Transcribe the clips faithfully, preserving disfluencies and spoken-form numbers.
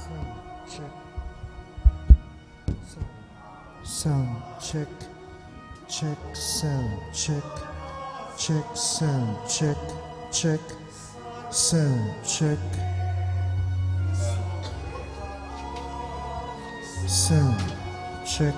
Sound check. Sound check. Check, sound check. Check, sound check. Check, sound check. Sound check.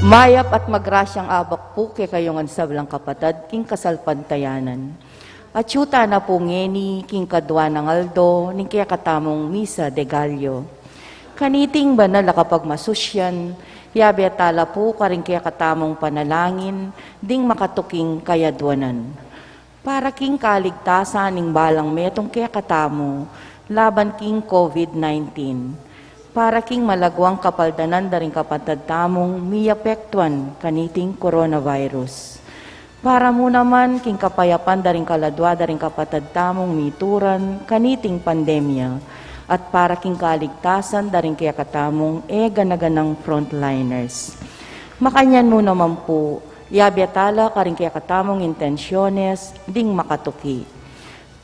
Mayap at magrasyang abak pu kekayu ngan sablang kapatad king kasalpantayanan. Atyu tana pu ngeni king kadua nang aldo ning kekatamung misa de Gallo. Kaniting banal a kapagmasusyan, yabe tala pu karing kekatamung panalangin ding makatuking kayaduanan. Para king kaligtasan ning balang metung kekatamu laban king COVID nineteen. Para king malagwang kapaldanan da ring kapatad tamung miapektuan kaniting coronavirus. Para mu naman king kapayapan da ring kaladua da ring kapatad tamung mituran kaniting pandemya, at para king kaligtasan da ring kekatamung e gana-ganang frontliners. Makanyan mu naman pu, yabe tala karing kekatamung intensyones ding makatuki.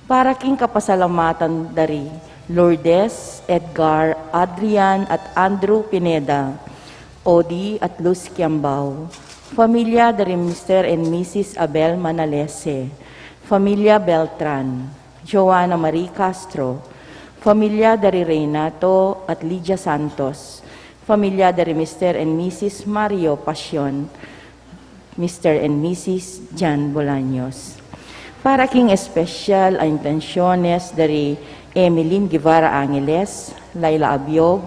Para king kapasalamatan da ri Lourdes, Edgar, Adrian, at Andrew Pineda, Odi at Luz Kiambao, familia da ri Mister and Missus Abel Manalese, familia Beltran, Joanna Marie Castro, familia da ri Renato at Lydia Santos, familia da ri Mister and Missus Mario Pasion, Mister and Missus Jan Bolaños. Para king espesyal a intensyones da ri Emeline Guevara Angeles, Laila Abiog,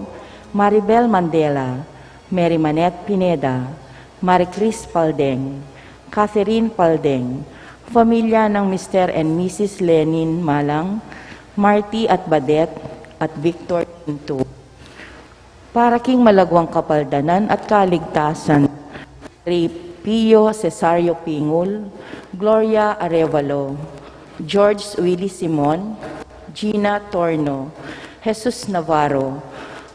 Maribel Mandela, Mary Manette Pineda, Marie Chris Paldeng, Catherine Paldeng, familia nang Mister and Missus Lenin Malang, Marty at Badet, at Victor Pinto. Para king malagwang kapaldanan at kaligtasan ri Pio Cesario Pingul, Gloria Arevalo, George Willie Simon, Gina Torno, Jesus Navarro,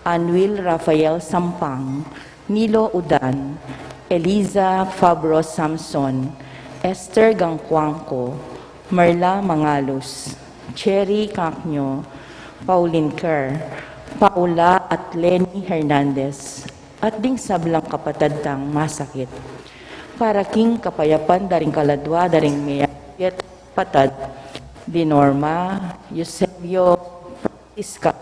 Anwil Rafael Sampang, Nilo Udan, Eliza Fabro Samson, Esther Gangcuangco, Merla Mangalus, Cherry Cacño, Pauline Kerr, Paula at Lenny Hernandez, at ding sablang kapatad tang masakit. Para king kapayapan da ring kaladua da ring meakyat a kapatad, di Norma, Eusebio, Francisca,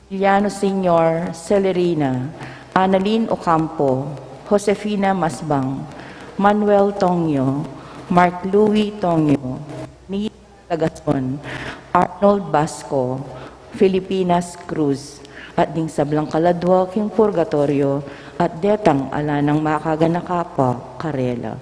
Emiliano Senior, Celerina, Annalyn Ocampo, Josefina Masbang, Manuel Tongyo, Mark Louis Tongyo, Nita Lagason, Arnold Basco, Filipinas Cruz, at ding sablang kaladua king purgatoryo, at detang ala nang makaganaka pa karela.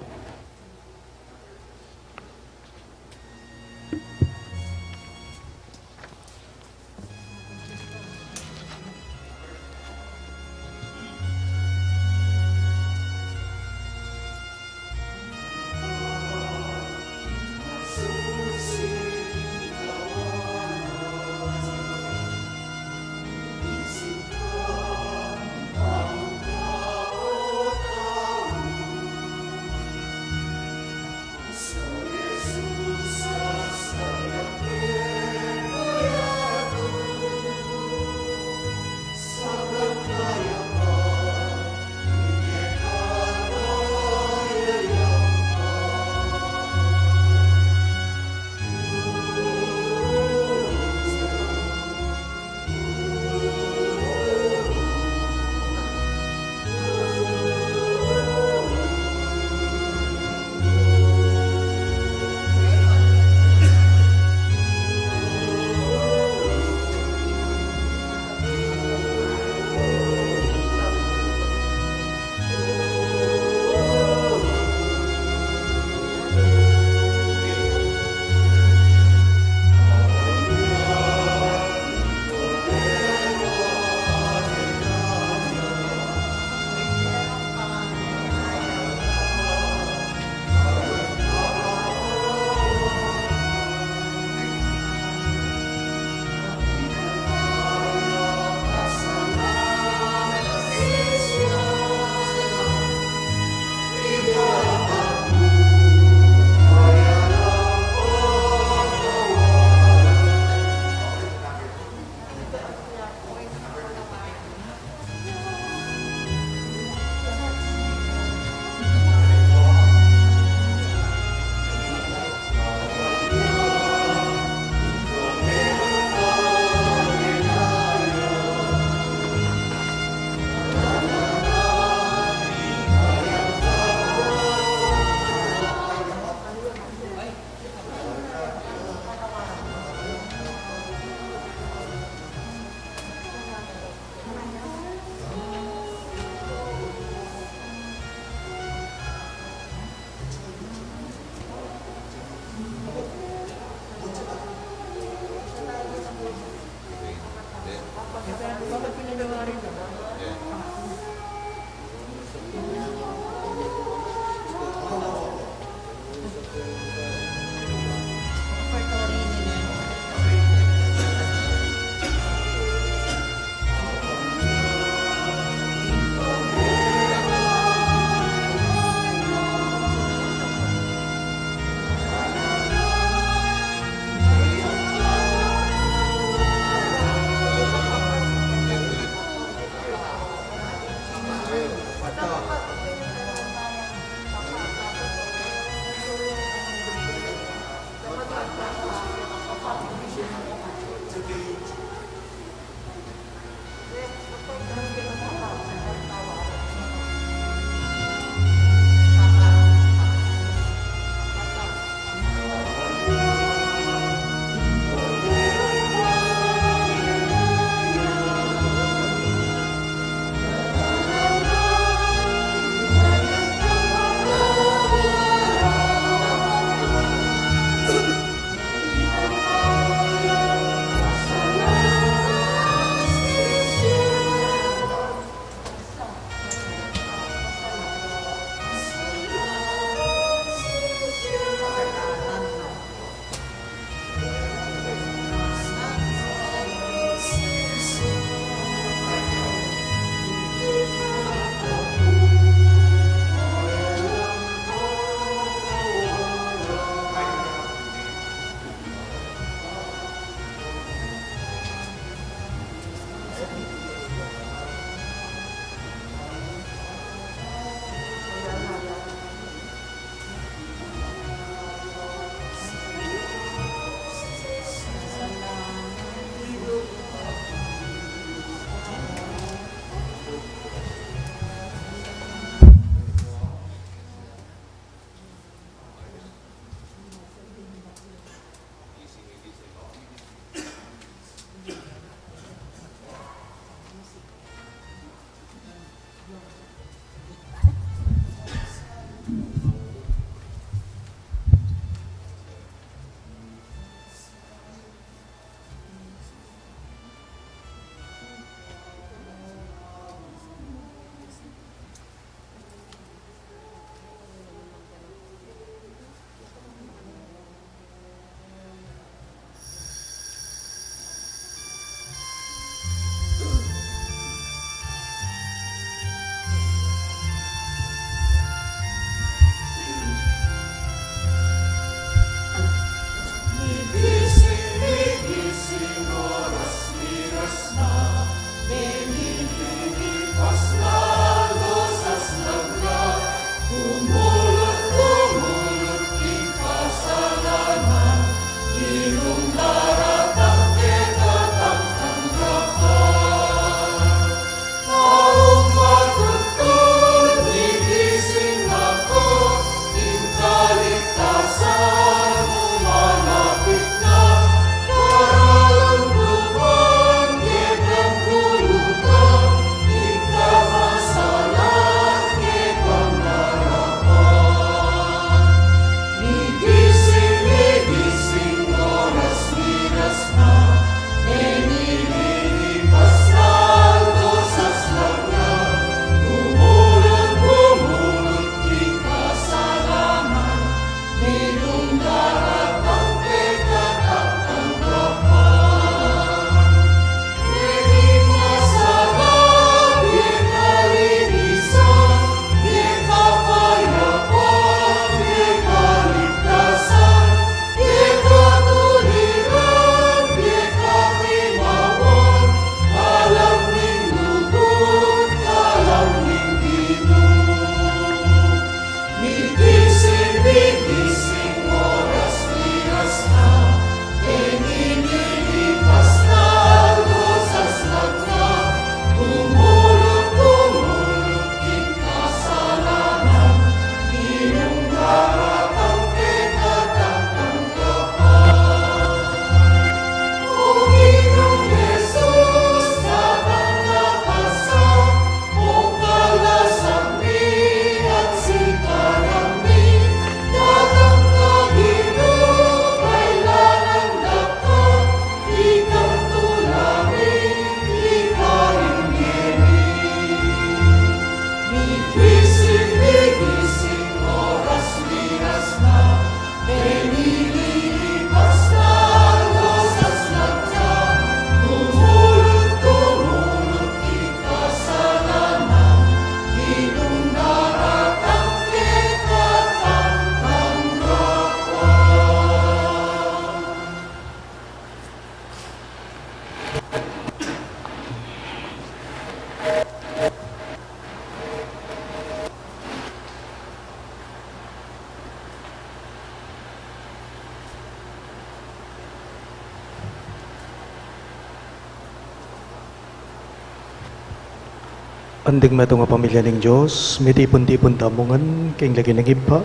Anting metung a pamilya ning Dios, mitipun-tipun tamu ngan king lagyu ning Ibpa,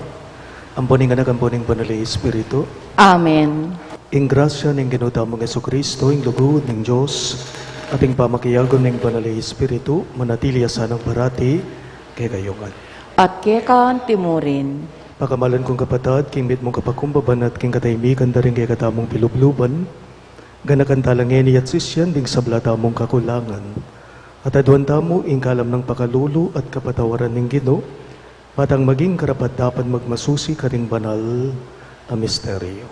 ampo ning Anak, ampo ning Banal a Espiritu. Amen. Ing grasya ning Ginu tamung Jesucristo, ing lugud ning Dios, at ing pamakiabe ning Banal a Espiritu, manatili ya sanang parati kekayu ngan. At keka antimurin. Pakamalan kung kapatad, king mitmung kapakumbaban at king katahimikan da ring kekatamung pilubluban, ganakan tala ngeni at sisian ding sabla tamung kakulangan. At aduan tamu ing kalam nang pakalulu at kapatawaran ning Ginu, patang maging karapat-dapat magmasusi karing banal a misteryo.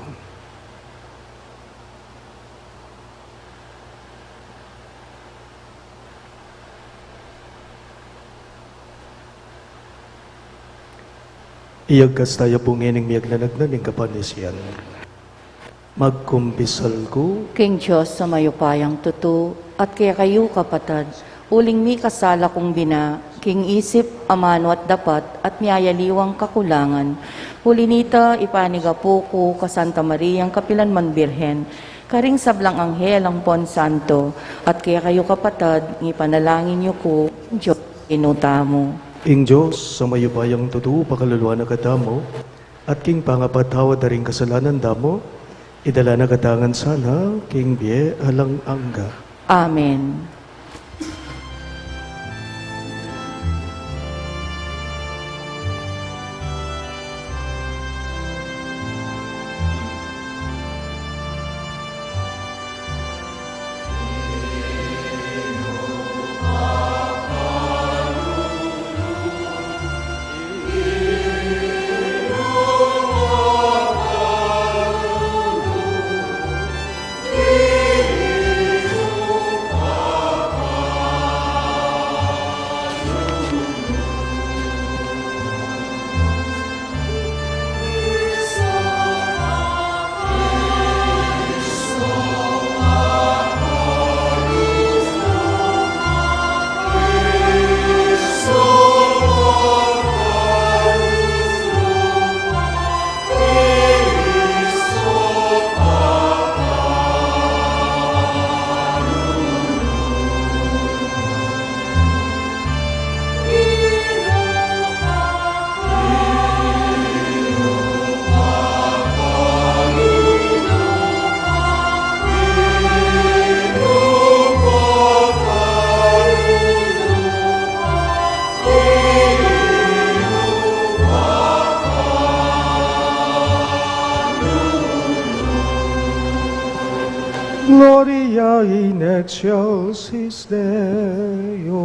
Iyagkas taya pu ngening miyagnanagnan ning kapanisian. Magkumpisal ku king Dios a mayupayang tutu, at kekayu kapatad, uling mikasala kung bina, king isip, amanu at dapat, at miyayaliwang kakulangan. Uli nita, ipanigapu ku ka Santa Mariang kapilan man Birhen, karing sablang anghel ampon santo, at kekayu kapatad, ipanalangin yu ku king Dios Ginu tamu. Ing Dios a mayupayang tutu, pakaluluan na katamu, at king pangapatawad da ring kasalanan tamu, idala na katamu ngan sana king bie alang angga. Amen. In excelsis Deo.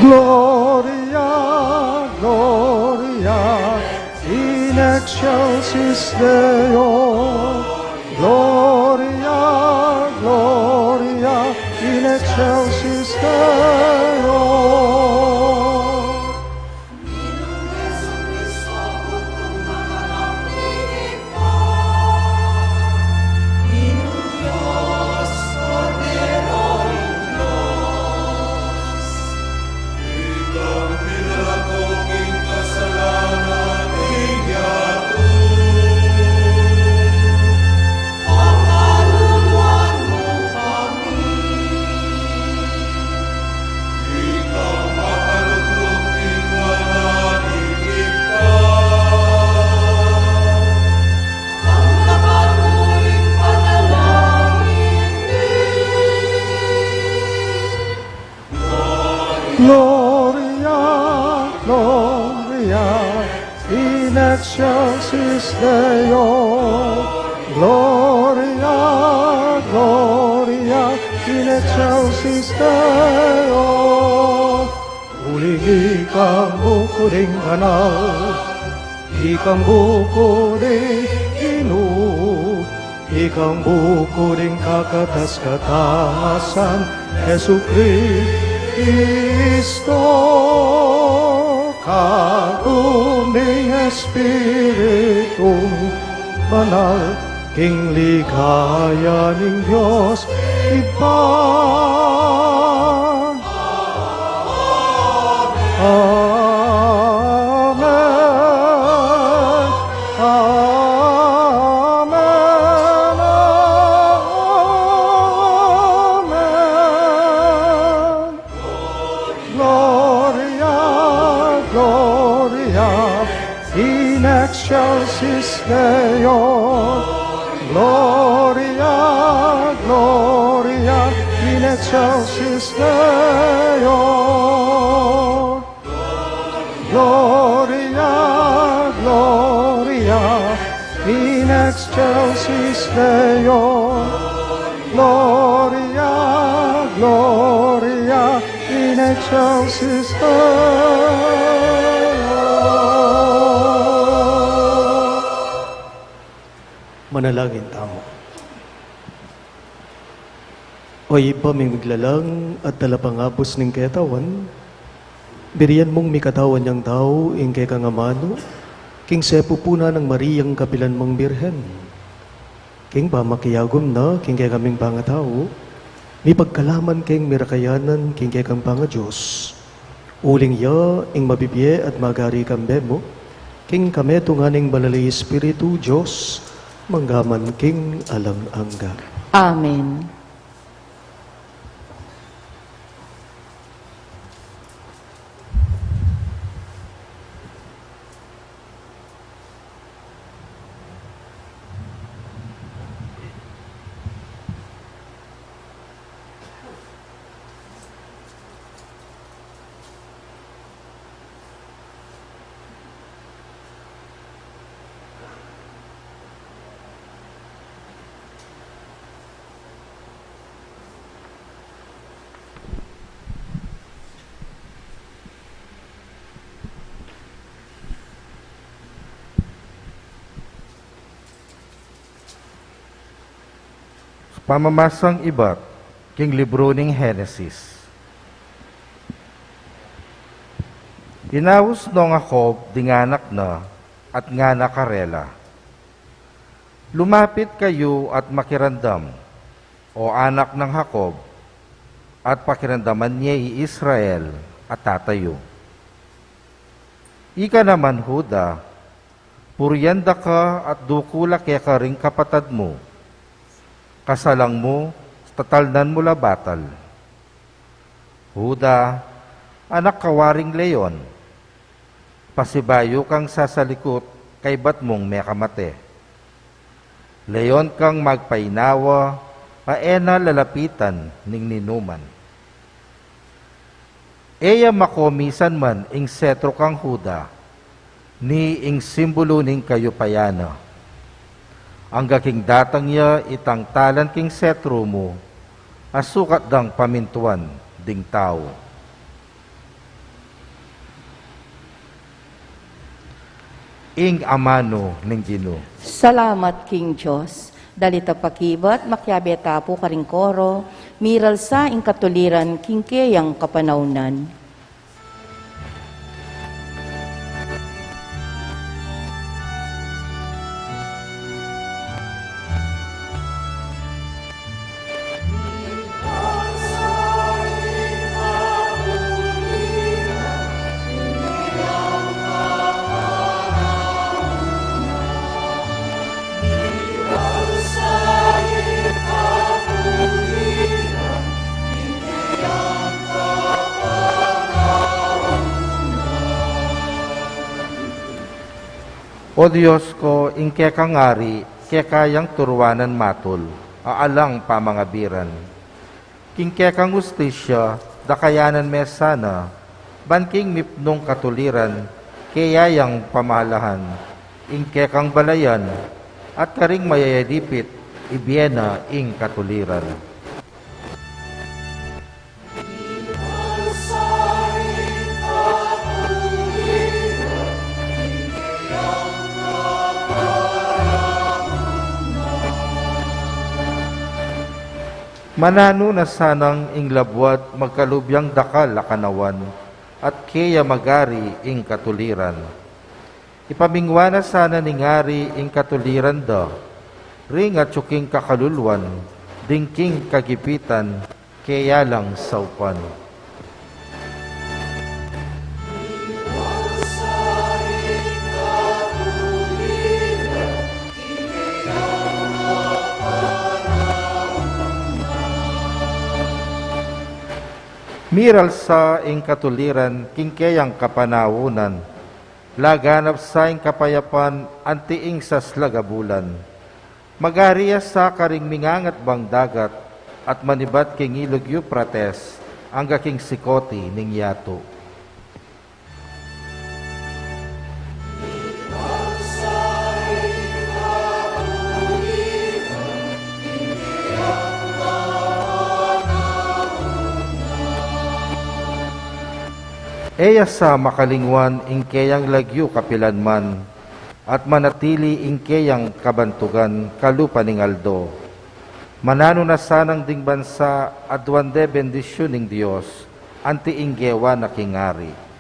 Gloria, Gloria, in excelsis Deo. Gloria, Gloria, in excelsis Deo. Gloria, Gloria, in excelsis Deo. Gloria, Gloria, in excelsis Deo. Uling ikang bukuding banal, ikang bukuding Ginu, ikang bukuding kakatas-katasan, Jesucristo, kagum ning Espiritung Banal, king ligaya ning Dios Ibpa. Amen. Amen. Amen. Gloria, Gloria, in excelsis Deo. Gloria, Gloria, in excelsis Deo. Gloria, Gloria, in excelsis Deo. Gloria, Gloria, in excelsis Deo. Manalangin tamu. O Ibpa ming miglalang at talapangabus ning ketawan, birian mung mikatawan yang tau ing kekang amanu, king sepu pu na nang Mariang kapilan mung Birhen. King pamakiagum na king kekaming pangatau, mipagkalaman keng mirakayanan king kekang pangaDios. Uling ya ing mabibie at magari kambe mu, king kametungan ning Banal a Espiritu, Dios, mangga man king alang angga. Amen. Pamamasang ibat king libru ning Henesis. Inaus nong Jacob ding anak na at ngana karela, "Lumapit kayu at makiramdam, o anak nang Jacob, at pakiramdaman ye i Israel a tata yu. Ika naman, Juda, purian da ka at dukul la keka ring kapatad mu. Kasalang mu, tatalnan mu la batal. Juda, anak ka waring leon. Pasibayu kang sasalikut kaybat mung mekamate. Leon kang magpainawa, a e na lalapitan ning ninuman. E ya makomisan man ing setro kang Juda, ni ing simbulu ning kayupayan na. Angga king datang ya itang talan king setro mu, a sukat dang pamintuan ding tau." Ing amanu ning Ginu. Salamat king Dios. Dali ta pakibat, makiabe ta pu karing koro, "Miral sa ing katuliran king keyang kapanaunan." O Dios ko, ing kekang ari, keka yang turuanan matul, a alang pamangabiran. King kekang ustisya, dakayanan me sana, ban king mipnung katuliran, keya yang pamalahan, ing kekang balayan, at karing mayayalipit, ibie na ing katuliran. Mananu na sanang ing labuad magkalub yang dakal a kanawan, at keya magari ing katuliran. Ipamingwa na sana ning ari ing katuliran da, ring atyu king kakaluluan, ding king kagipitan, keya lang saupan. Miral sa ing katuliran king keyang kapanaunan, laganap sa ing kapayapan anti ing saslag a bulan. Magari ya sa karing mingangat bang dagat, at manibat king ilug Euphrates, angga king sikoti ning yatu. E ya sa makalingwan ing keyang lagyu kapilan man, at manatili ing keyang kabantugan kalupa ning aldo. Mananu na sanang ding bansa aduan de bendisyun ning Dios, anti ing gewa na king ari.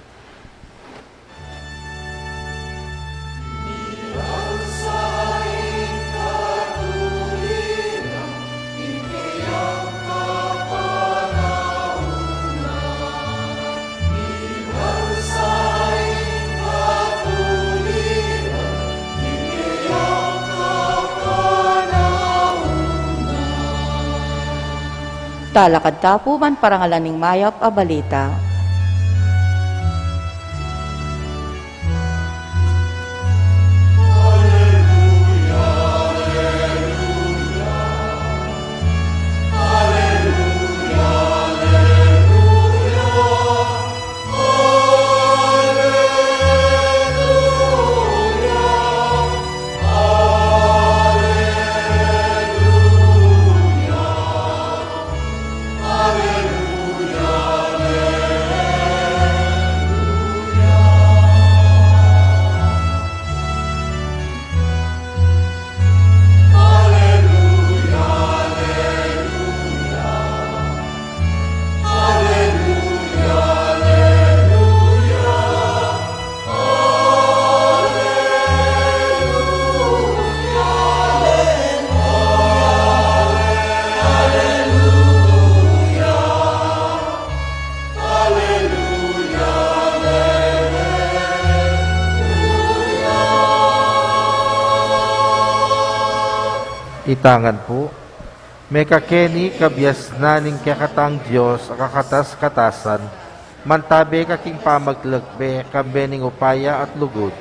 Talakad ta pu ban parangalan ing mayap a balita. Itangan pu, mekakeni kabiasnan ning kekatang Dios a kakatas-katasan, mantabe ka king pamaglakbe, kambe ning upaya at lugud,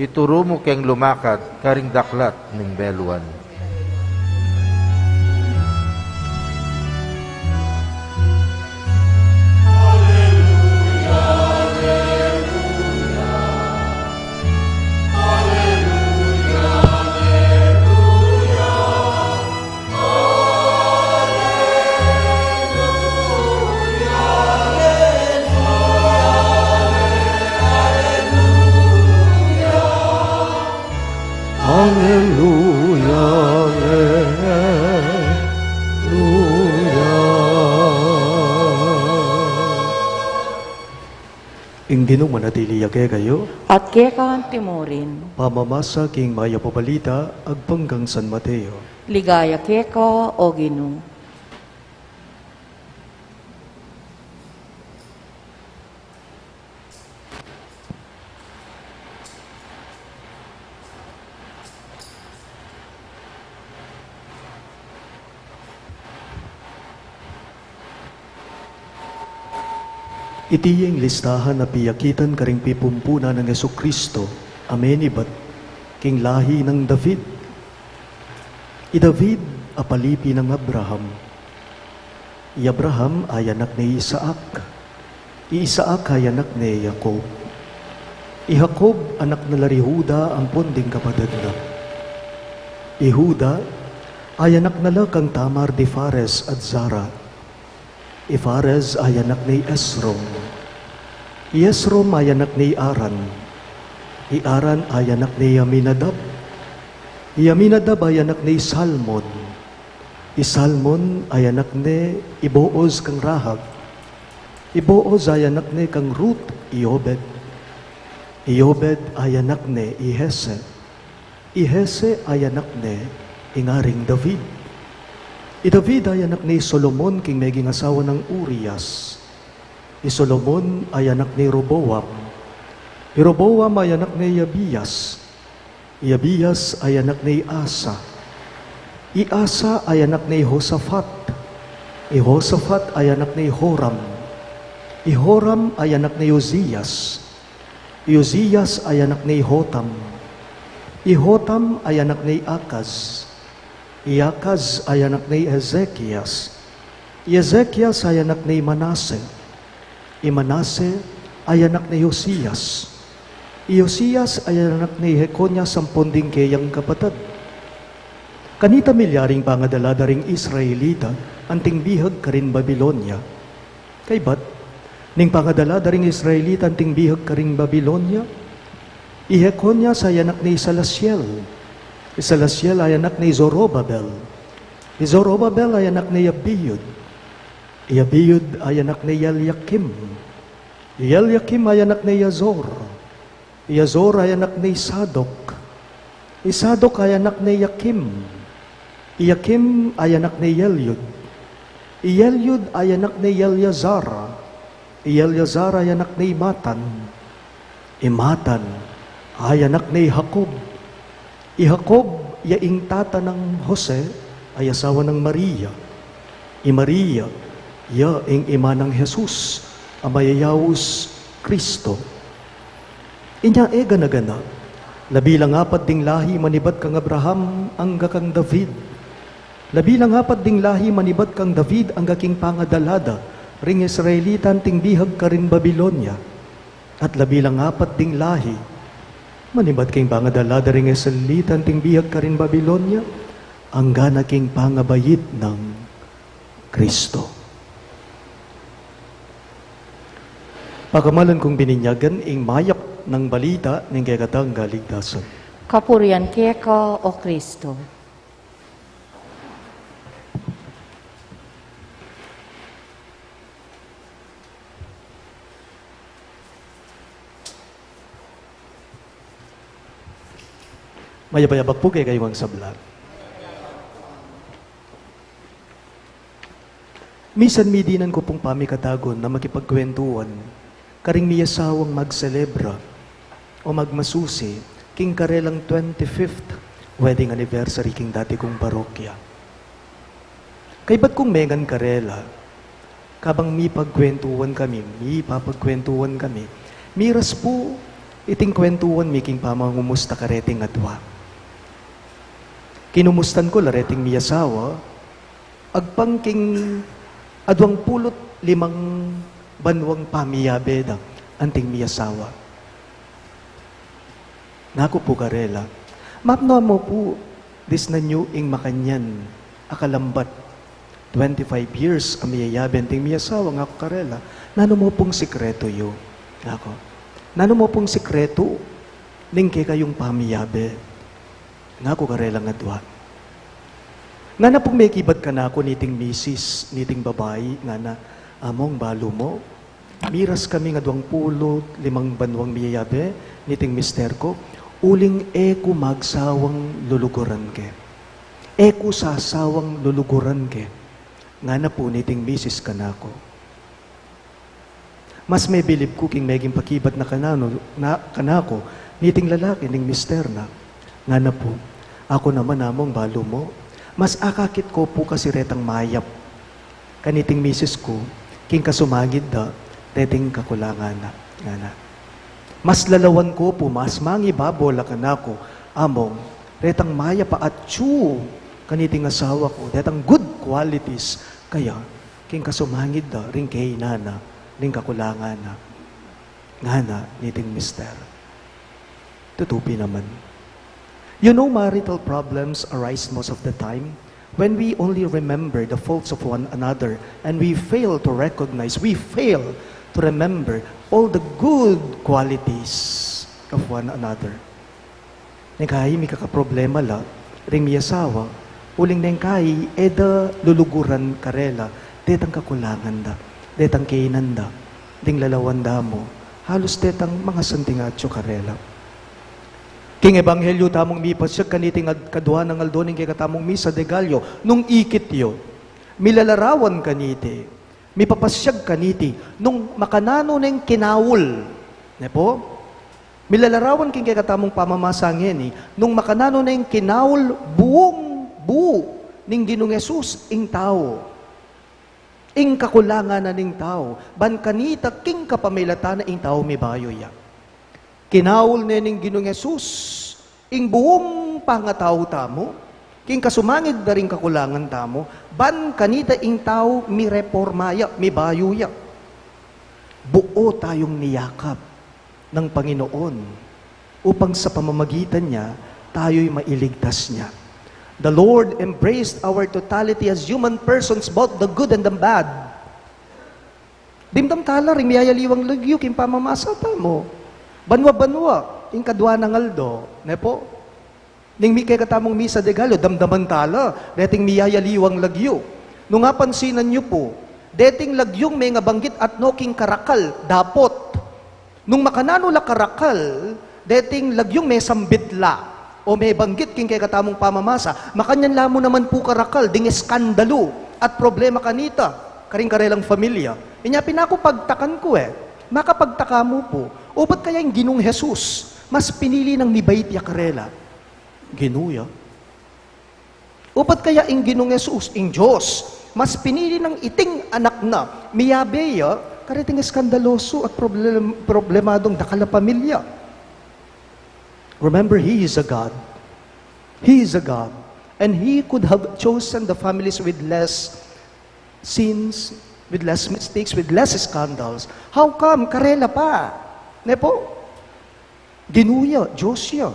ituru mu keng lumakad karing daklat ning beluan. Aleluya, aleluya. Ing Ginu manatili ya kekayu. At keka antimurin. Pamamasa king Mayap a Balita agpang kang San Mateo. Ligaya keka, o Ginu. Iti ya ing listahan a piyakitan karing pipumpunan nang Jesucristo a menibat king lahi nang David. I David a palipi nang Abraham. I Abraham aya anak ne i Isaac. I Isaac aya anak ne i Jacob. I Jacob anak na la ri Juda ampon ding kapatad na. I Juda aya anak na la kang Tamar di Fares at Zara. I Fares aya anak ne i Esrom. I Esrom aya anak ne i Aran. I Aran aya anak ne i Aminadab. I Aminadab aya anak ne i Salmon. I Salmon aya anak ne i Boaz kang Rahab. I Boaz aya anak ne kang Ruth i Obed. I Obed aya anak ne i Jesse. I Jesse aya anak ne ing Aring David. I David aya anak ne i Solomon king meging asawa nang Urias. I Solomon aya anak ne i Roboam. I Roboam aya anak ne i Abias. I Abias aya anak ne i Asa. I Asa aya anak ne i Josafat. I Josafat aya anak ne i Joram. I Joram aya anak ne i Uzias. I Uzias aya anak ne i Jotam. I Jotam aya anak ne i Akaz. I Akaz aya anak ne i Ezekias. I Ezekias aya anak ne i Manase. I Manase aya anak ne i Josias. I Josias aya anak ne i Jeconias ampon ding keyang kapatad. Kanita milyaring pangadala da ring Israelita anting bihag karin Babilonia. Kaybat, ning pangadala da ring Israelita anting bihag karing Babilonia, i Jeconias aya anak ne i Salasiel. I Salasiel aya anak ne i Zorobabel. I Zorobabel aya anak ne i Abiud. I Abiud aya anak ne i Eliakim. I Eliakim aya anak ne i Azor. I Azor aya anak ne i Sadok. I Sadok aya anak ne i Akim. I Akim aya anak ne i Eliud. I Eliud aya anak ne i Eleazar. I Eleazar aya anak ne i Matan. I Matan aya anak ne i Jacob. I Jacob ya ing tata nang Jose a asawa nang Maria. I Maria ya ing ima nang Jesus a mayayaus Kristo. Inya e gana-gana, labi lang apat ding lahi manibat kang Abraham angga kang David. Labi lang apat ding lahi manibat kang David angga king pangadala da ring Israelita anting bihag karin Babilonia. At labi lang apat ding lahi manibat king pangadala da ring Israelita anting bihag karin Babilonia, angga na king pangabayit nang Kristo. Pakamalan kung bininyagan ing mayap nang balita ning kekatang kaligtasan. Kapurian keka, o Kristo. Mayap a abak pu kekayu ngan sabla. Misan midinan ku pung pamikatagun a makipagkwentuan karing miyasawang magselebra o magmasusi king karelang twenty-fifth wedding anniversary king dati kung parokya. Kaybat kung mengan karela, kabang mipagkwentuan kami, mipapagkwentuan kami, miras pu iting kwentuan mi king pamangumusta kareting adwa. Kinumustan ku la reting mi asawa, agpang king adwang pulu't limang banwang pamiyabe da anting mi asawa. Naku pu karela, "Mapno mu pu, disnan yu ing makanyan a kalambat twenty-five years a miyayabe anting mi asawa," naku karela. "Nanu mu pung sikretu yu?" naku. "Nanu mu pung sikretu ning kekayung pamiyabe?" naku karelang adwa. Ngana pung mekibat kanaku niting misis, niting babai, ngana, "Among, balu mu, miras kaming adwang pulu't limang banwang miyayabe niting mister ku, uling e ku magsawang luluguran ke. E ku sasawang luluguran ke," ngana pu niting misis kanaku. Mas mebilib ku king meging pakibat na kananu, na, kanaku, niting lalaki ning mister na. Ngana pu, "Aku naman, Among, balu mu, mas akakit ku pu kasi retang mayap kaniting misis ku king kasumangid da reting kakulangan na," ngana. "Mas lalawan ku pu, mas mangibabo la kanaku, Among, retang mayap a atyu kaniting asawa ku, detang good qualities, kaya king kasumangid da ring kainan na, ring kakulangan na," ngana niting mister. Tutu pin naman. You know, marital problems arise most of the time when we only remember the faults of one another and we fail to recognize, we fail to remember all the good qualities of one another. Neng kai mikakaproblema la ring miyasawa, uling neng kai e da luluguran karela detang kakulangan da, detang kainan da, ding lalawan da mu, halus detang mangasanting atyu karela. King ebanghelyu tamung mipasyag kaniting ad-, kadwa nang aldo ning kekatamung misa de Gallo, nung ikit yu, milalarawan kaniti, mipapasyag kaniti, nung makananu neng kinaul, ne pu? Milalarawan king kekatamung pamamasa ngeni, nung makananu neng kinaul buung buu ning Ginung Jesus ing tau. Ing kakulangan na ning tau, ban kanita king kapamilatan na ing tau mibayu ya. Kinaul ne ning Ginung Jesus ing buung pangatau tamu, king kasumangid da ring kakulangan tamu, ban kanita ing tau mireporma ya, mibayu ya. Buo tayung niyakap nang Panginoon upang sa pamamagitan niya, tayo'y mailigtas niya. The Lord embraced our totality as human persons, both the good and the bad. Dimdam tala ring miyayaliwang lagyu king pamamasa tamu. Banwa-banwa ing kadwa nang aldo, ne pu? Ning mi-, kekatamung misa de Gallo, damdaman tala reting miyayaliwang lagyu. Nung apansinan yu pu, deting lagyung mengabanggit atno king karakal, dapot. Nung makananu la karakal deting lagyung mesambit la o mebanggit king kekatamung pamamasa, makanyan la mu naman pu karakal ding eskandalu at problema kanita karing karelang familia. Inya pin aku pagtakan ku e, makapagtaka mu pu, upat kaya ing Ginung Jesus mas pinili nang mibait ya karela? Ginu ya. Upat kaya ing Ginung Jesus, ing Dios, mas pinili nang iting anak na miyabe ya kareting eskandalosu at problem-, problemadung dakal a pamilya? Remember, He is a God. He is a God. And He could have chosen the families with less sins, with less mistakes, with less scandals. How come? Karela pa. Ne pu? Ginu ya, Dios ya.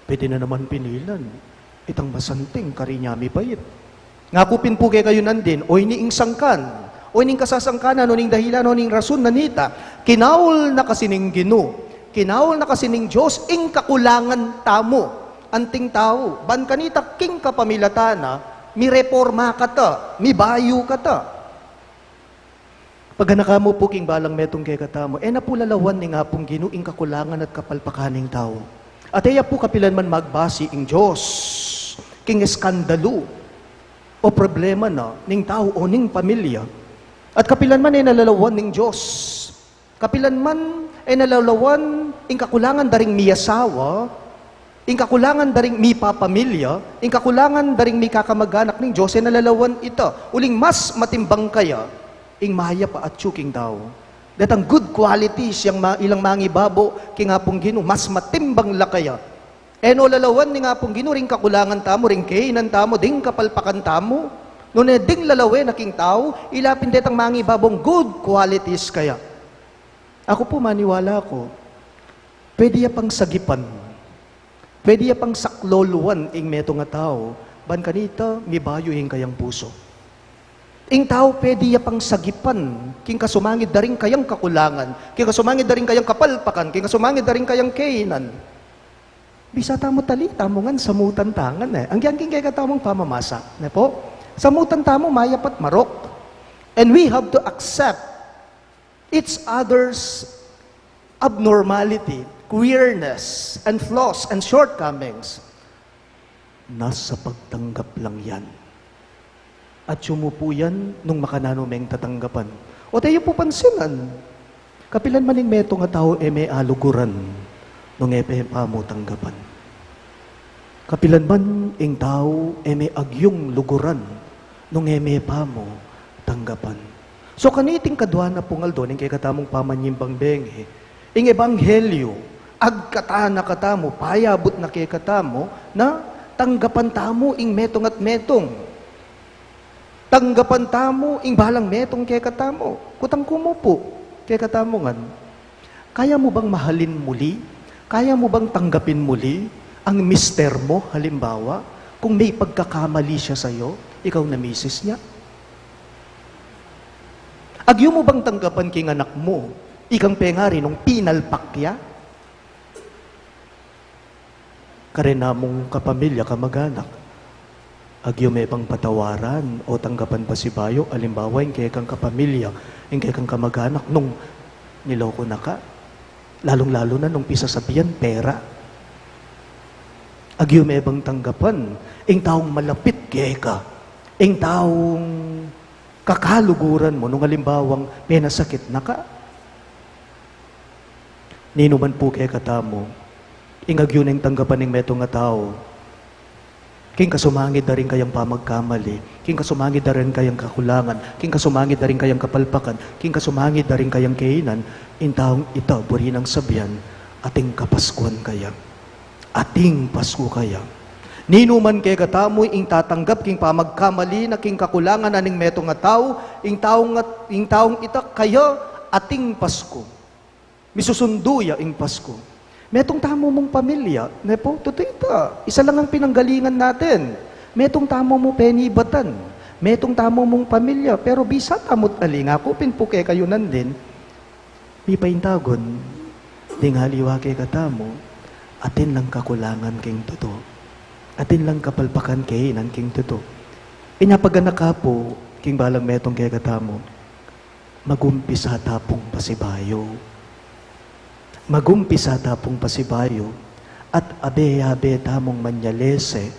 Pwede na naman pinilan itang masanting karin ya mibait. Ngaku pin pu kekayu nandin, o ini ing sangkan, o ini ing kasasangkanan, o ini ing dahilan, o ini ing rason na nita, kinaul na kasi ning Ginu, kinaul na kasi ning Dios ing kakulangan tamu, anting tau, ban kanita king kapamilatan na, mireporma kata, mibayu kata. Paganaka mu pu king balang metung kekatamu, e na pu lalawan ning Apung Ginu ing kakulangan at kapalpakan ning tau. At e ya pu kapilan man magbasi ing Dios king eskandalu o problema na ning tau o ning pamilya. At kapilan man e na lalawan ning Dios. Kapilan man e na lalawan ing kakulangan da ring miyasawa, Ing kakulangan da ring mipapamilya, ing kakulangan da ring mikakamag-anak ning Dios, e na lalawan ita. Uling mas matimbang kaya ing mayap a atyu king tau. Detang good qualities yang ma-, ilang mangibabo king Apung Ginu, mas matimbang la kaya. E no lalawan ning Apung Ginu ring kakulangan tamu, ring kainan tamu, ding kapalpakan tamu. Nune ding lalawen na king tau, ila pin detang mangibabong good qualities kaya. Aku pu, maniwala ku, pwede ya pang sagipan, pwede ya pang sakloluan ing metung a tau, ban kanita mibayu ing kayang pusu. Ing tau pwede ya pang sagipan king kasumangid da ring kayang kakulangan, king kasumangid da ring kayang kapalpakan, king kasumangid da ring kayang kainan. Bisa tamu tali, tamu ngan samutan ta ngan, e. Anggyang king kekatamung pamamasa, ne pu? Samutan tamu mayap at marok. And we have to accept each other's abnormality, queerness, and flaws and shortcomings. Nasa pagtanggap lang yan. Atyu mu pu yan nung makananu meng tatanggapan. O, teyu pu pansinan. Kapilan man ing metung a tau e me aluguran nung e me pa mu tanggapan. Kapilan man ing tau e me agyung luguran nung e me pa mu tanggapan. So, kaniting kadua na pung aldo ning kekatamung pamanyibang bengi, ing ebanghelyu, agkatan na katamu, payabut na kekatamu, na tanggapan tamu ing metung at metung. Tanggapan tamu ing balang metung kekatamu. Kutang ku mu pu kekatamu ngan, kaya mu bang mahalin muli? Kaya mu bang tanggapin muli ang mister mo? Halimbawa, kung may pagkakamali siya sayu, ikaw na misis niya. Agyu mu bang tanggapan king anak mu ikang pengari nung pinalpak ya? Karen namung kapamilya, kamag-anak, agyu me bang patawaran o tanggapan pasibayu, alimbawa, ing kekang kapamilya, ing kekang kamag-anak, nung niloko na ka, lalung-lalu na nung pisasabian pera. Agyu me bang tanggapan ing taung malapit keka, ing taung kakaluguran mu, nung alimbawang penasakit na ka? Ninu man pu kekatamu, ing agyu neng tanggapan ing metung a tau, king kasumangid da ring kayang pamagkamali, king kasumangid da ring kayang kakulangan, king kasumangid da ring kayang kapalpakan, king kasumangid da ring kayang kainan, ing taung ita buri nang sabian, ating kapaskuan kaya. Ating Pasku kaya. Ninu man kekatamu ing tatanggap king pamagkamali na king kakulangan na ning metung a tau, ing taung, ing taung ita kaya ating Pasku. Misusundu ya ing Pasku. Metung tamu mung pamilya, ne pu? Tutu ita, isa lang ang pinanggalingan natin. Metung tamu mu penibatan. Metung tamu mung pamilya, pero bisa tamu't ali, ngaku pin pu kekayu nandin, mipaintagun ding aliwa kekatamu, atin lang kakulangan king tutu. Atin lang kapalpakan kainan king tutu. Inya pag-anak ka pu king balang metung kekatamu, magumpisa ta pung pasibayu. Magumpisa ta pung pasibayu, at abe-abe tamung manyalese,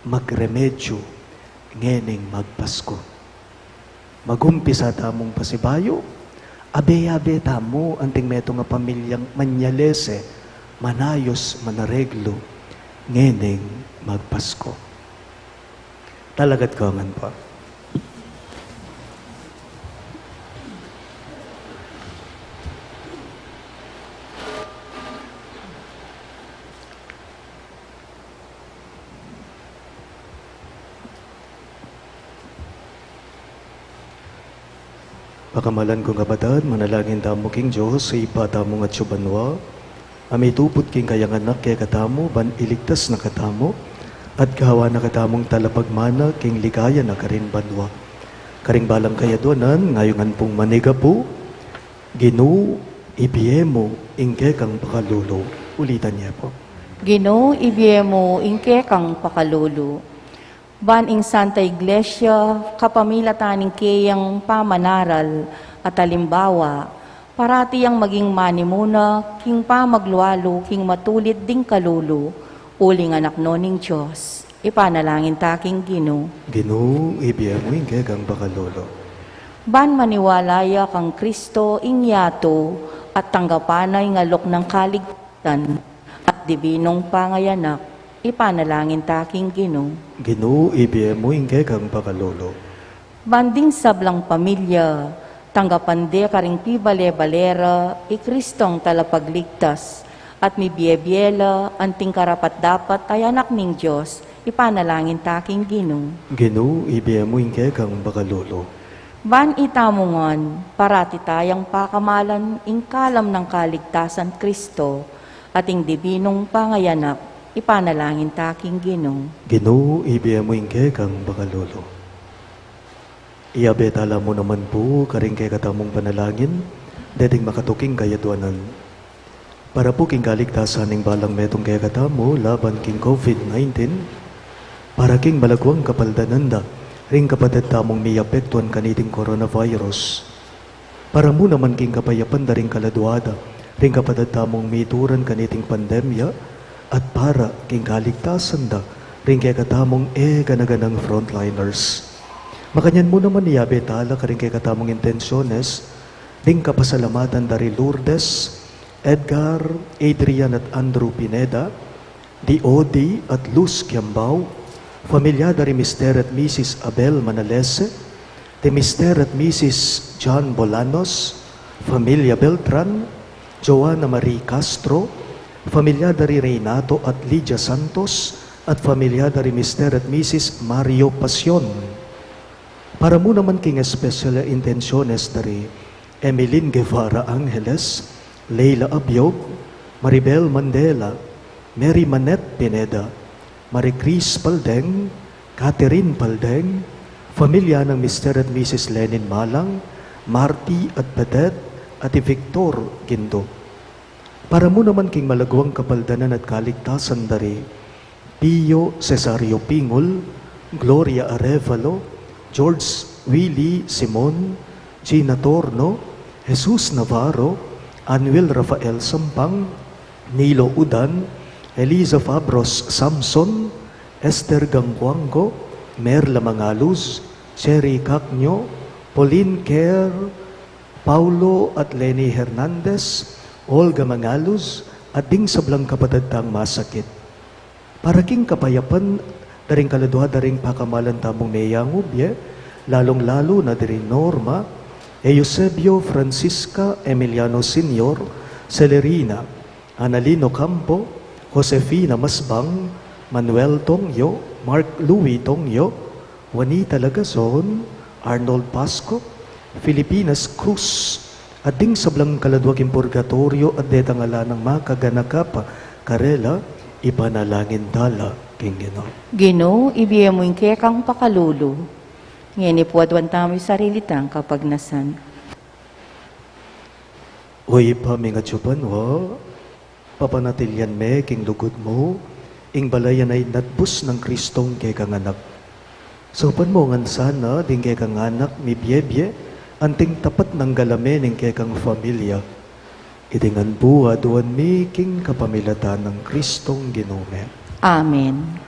magremedyu, ngening magpasku. Magumpisa tamung pasibayu, abe-abe tamu anting metung a pamilyang manyalese, manayus, manareglu, ngening magpasku. Talagad ko ngan pu. Pakamalan kung kapatad, manalangin tamu king Dios, Ibpa tamung atsu banua, a mituput king kayang Anak kekatamu, ban iligtas na katamu, at gawan na katamung talapagmana king ligaya na karin banua. Karing balang kayadwanan, ngayungan pung manigapu, Ginu, ibie mu ing kekang pakalulu. Ulitan ye pu. Ginu, ibie mu ing kekang pakalulu. Ban ing Santa Iglesia, kapamilatan ning keyang pamanaral at alimbawa, parati yang maging manimuna king pamaglualu king matulid ding kalulu, uling anak no ning Dios. Ipanalangin ta king Ginu. Ginu, ibie mu ing kekang pakalulu. Ban maniwala ya kang Kristo ing yatu, at tanggapan na ing alok nang kaligtasan, at dibinung pangayanak, ipanalangin ta king Ginu. Ginu, ibie mu ing kekang pakalulu. Ban ding sablang pamilya, tanggapan de karing pibale-bale ra i Kristong talapagligtas, at mibie-bie la anting karapat-dapat a anak ning Dios, ipanalangin ta king Ginu. Ginu, ibie mu ing kekang pakalulu. Ban itamu ngan, parati tayang pakamalan ing kalam nang kaligtasan Kristo, at ing dibinung pangayanak, ipanalangin ta king Ginu. Ginu, ibie mu ing kekang pakalulu. Iyabe tala mu naman pu karing kekatamung panalangin deting makatuking kayadwanan. Para pu king kaligtasan ning balang metung kekatamu laban king COVID nineteen, para king malaguang kapaldanan da ring kapatad tamung miapektuan kaniting coronavirus. Para mu naman king kapayapan da ring kaladua da ring kapatad tamung mituran kaniting pandemya, at para king kaligtasan da ring kekatamung e gana-ganang frontliners. Makanyan mu naman iyabe tala karing kekatamung intensyones ding kapasalamatan da ri Lourdes, Edgar, Adrian at Andrew Pineda, di Odi at Luz Kiambao, familia da ri Mister at Missus Abel Manalese, di Mister at Missus John Bolanos, familia Beltran, Joanna Marie Castro, familia da ri Renato at Lydia Santos, at familia da ri Mister at Missus Mario Pasion. Para mu naman king espesyal a intensyones da ri Emeline Guevara Angeles, Leila Abiog, Maribel Mandela, Mary Manette Pineda, Marie Chris Paldeng, Catherine Paldeng, familia nang Mister at Missus Lenin Malang, Marty at Pedet, at i Victor Guindo. Para mu naman king malaguang kapaldanan at kaligtasan da ri Pio Cesario Pingul, Gloria Arevalo, George Willy Simon, Gina Torno, Jesus Navarro, Anuel Rafael Sampang, Nilo Udan, Eliza Fabros Samson, Esther Gangcuango, Merla Mangaluz, Cherry Cacño, Pauline Kerr, Paulo at Leni Hernandez, Olga Mangaluz, at ding sablang kapatad tang masakit. Para king kapayapan da ring kaladua da ring pakamalan tamung meyangubie, lalung-lalu na da ri Norma, Eusebio, Francisca, Emiliano Senior, Celerina, Analino Campo, Josefina Masbang, Manuel Tongyo, Mark Louis Tongyo, Juanita Lagazon, Arnold Pasco, Filipinas Cruz, at ding sablang kaladua king purgatoryo at detang ala nang makaganaka pa karela, ipanalangin tala king Ginu. Ginu, ibie mu ing kekang pakalulu. Ngeni pu aduan tamu ing sarili tang kapagnasan. O Ibpa mi atsu ka banua, papanatilian me king lugud mu ing balayan a inatbus nang Kristong kekang Anak. Saupan mu ngan sana ding kekang anak mibiebie anting tapat nang galame ning kekang familia. Iti ngan pu aduan mi king kapamilatan nang Kristong Ginu mi. Amen.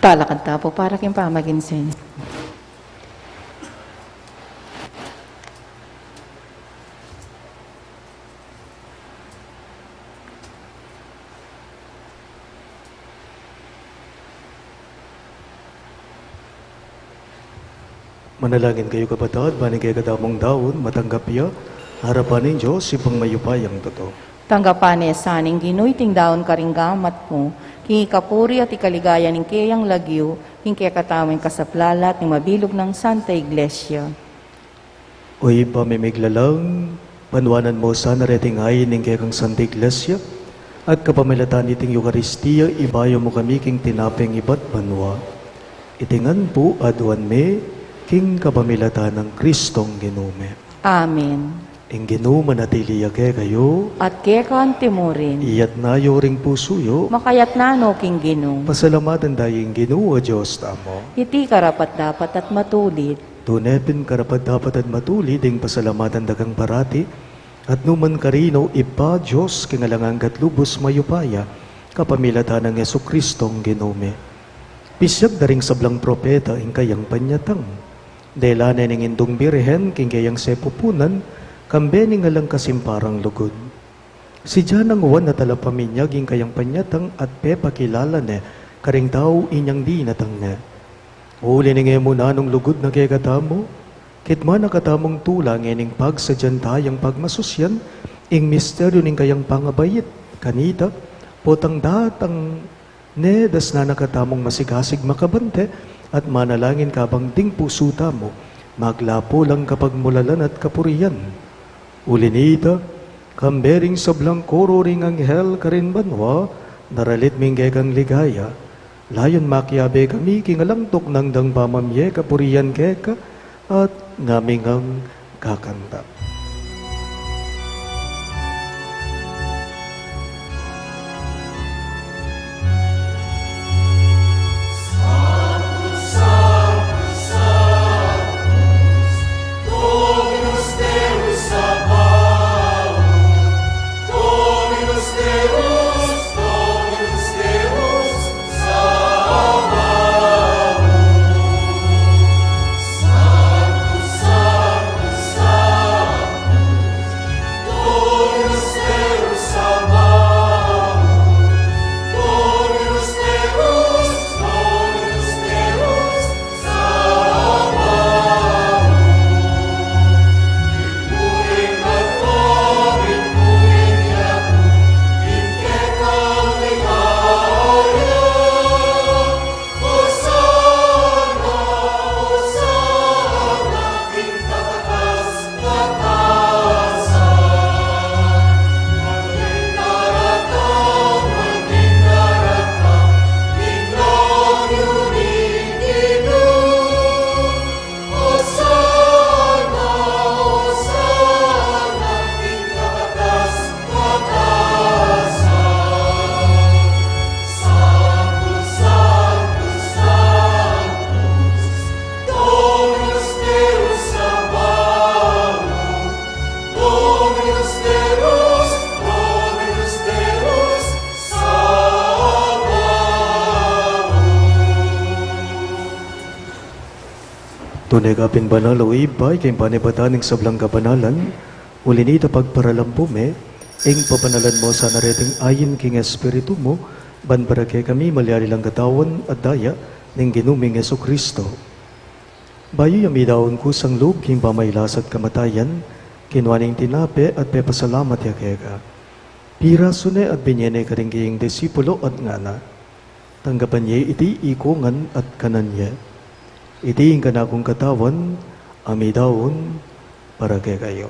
Palakad ta pu para king pamaginsan. Manalangin kayu, kapatad, ban ing kekatamung daun matanggap ya arapan ning Dios, Ibpang mayupayang tutu. Tanggapan na sa ning Ginu iting daun karing gamat mu, king ikapuri at ikaligaya ning keyang lagyu, king kekatamung kasaplalan at ning mabilug nang Santa Iglesia. O Ibpa ming miglalang, panuanan mu sana reting ain ning kekang Santa Iglesia, at kapamilatan niting Eukaristia, ibayu mu kami king tinapeng ibat banua. Iti ngan pu aduan mi king kapamilatan nang Kristong Ginu mi. Amen. Ing Ginu manatili ya kekayu. At keka mu rin. Iyatas yu ring pusu yu. Makayatas no king Ginu. Pasalamatan taya ing Ginu a Dios tamu. Iti karapat-dapat at matulid. Tune pin karapat-dapat at matulid ing pasalamatan da kang parati, at nu man karin, o Ibpa, Dios king alang angga at lubus mayupaya, kapamilatan nang Jesucristong Ginu mi. Pisiag da ring sablang propeta ing kayang panyatang. Dela ne ning Indung Birhen king keyang sepupunan, kambe ning alang kasimparang lugud. Sidya nang Juan a talapaminyag ing kayang panyatang at pepakilala ne karing tau inyang dinatang ne. Uli ning e mu nanung lugud na kekatamu, kitman na katamung tula ngening pagsadyan tayang pagmasusyan ing misteryu ning kayang pangabait kanita, potang datang ne, dasnan na katamung masigasig makabante at manalangin kabang ding pusu tamu maglapu lang kapagmulalan at kapurian. Uli nita, kambe ring sablang koro ring anghel karin banua, daralit mi ing kekang ligaya, layun makiabe kami king alang tuknang dang pamamie kapurian keka, at ngami ngang kakanta. Tune ka pin banal, o Ibpa, ika ing panibatan ning sablang kabanalan, uli nita pagparalampu me, ing pabanalan mu sana reting ain king Espiritu mu, ban para kekami malyari lang katawan at daya ning Ginu ming Jesucristo. Bayu ya midaun kusang lub king pamailas at kamatayan, kinua ne ing tinape at pepasalamat ya keka. Pirasu ne at binye ne karing kayang disipulo at ngana: Tanggapan ye iti ikongan at kanan ye. Iti ing kanakung katawan a midaun para kekayu.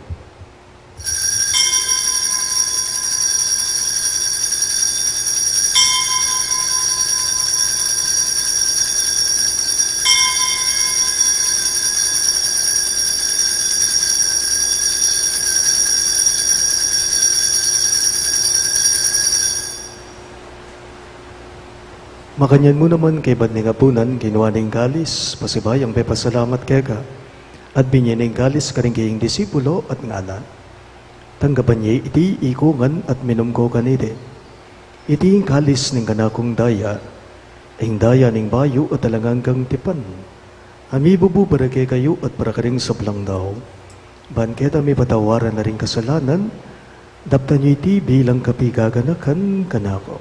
Makanyan mu naman kaybat ning apunan, kinua ne ing kalis, pasibayung pepasalamat keka, at binye ne ing kalis karing kayang disipulo at ngana: Tanggapan ye iti ikongan at minum ko kaniti. Iti ing kalis ning kanakung daya, Ing daya ning bayu at alang anggang tipan, a mibubu para kekayu at para karing sablang tau, ban keta mipatawaran na ring kasalanan, daptan yu iti bilang kapigaganakan kanaku.